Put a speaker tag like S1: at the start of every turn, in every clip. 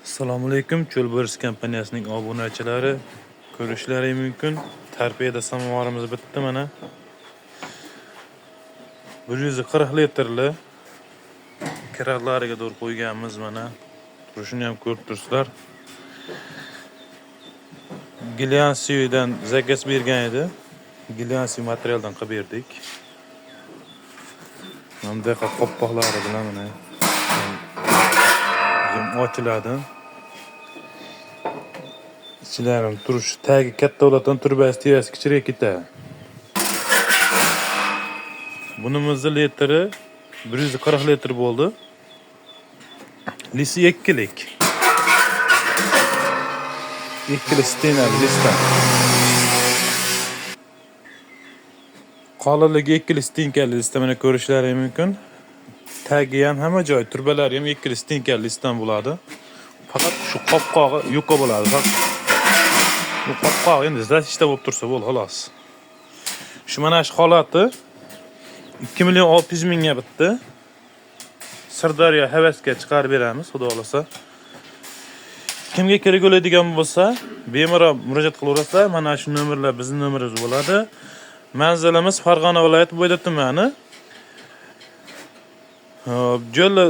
S1: Assalomu alaykum, Cho'lbo'ris kompaniyasining obunachilari. Ko'rishlari mumkin. Torpeda samovarimiz bitdi mana. 140 litrli kiradlariga to'g'ri qo'yganmiz mana. Turishini ham ko'rib turibsizlar. Glянсiydan zakaz bergan edi. Glянsiy materialdan qilib berdik. Mana bunaqa qopqoqlari bilan mana ochiladi. Ichlari turishi tagi katta bo'ladi, turbasi tevasi kichirayib ketadi. Bunimizni litri 140 litr bo'ldi. Lisi ikkilik. Ikkili stenali lista. Qolinligi ikkili stenkali lista mana ko'rishlari mumkin. Tagi ham hamma joy, turbalari ham ikkili stenkali listdan bo'ladi. Faqat shu qopqog'i yuqa bo'ladi. Faqat bu qopqog'i endi защита bo'lib tursa bo'ldi, xolos. Shu mana shu holati 2 million 600 mingga bitdi. Sirdaryo Havasga chiqarib beramiz, xudo xohlasa. Kimga kerak bo'ladigan bo'lsa, bemalol murojaat qilaverasizlar. Mana shu nomerlar bizning nomerimiz bo'ladi. Manzilimiz Farg'ona viloyati Bo'yda tumani. Hop, jo'li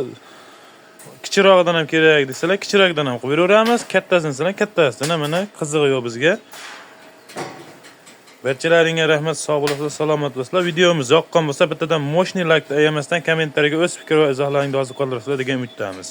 S1: kichikrog'idan ham kerak desalar, kichikrog'idan ham qilib beraveramiz. Kattasini desalar, kattasidan ham, mana qizig'i yo'q bizga. Barchalaringga rahmat, sog' bo'lasizlar, salomat bo'lasizlar. Videomiz yoqqan bo'lsa, bittadan мощный layk ayamasdan kommentariyaga o'z fikr va izohlaringni yozib qoldirasizlar degan umiddamiz.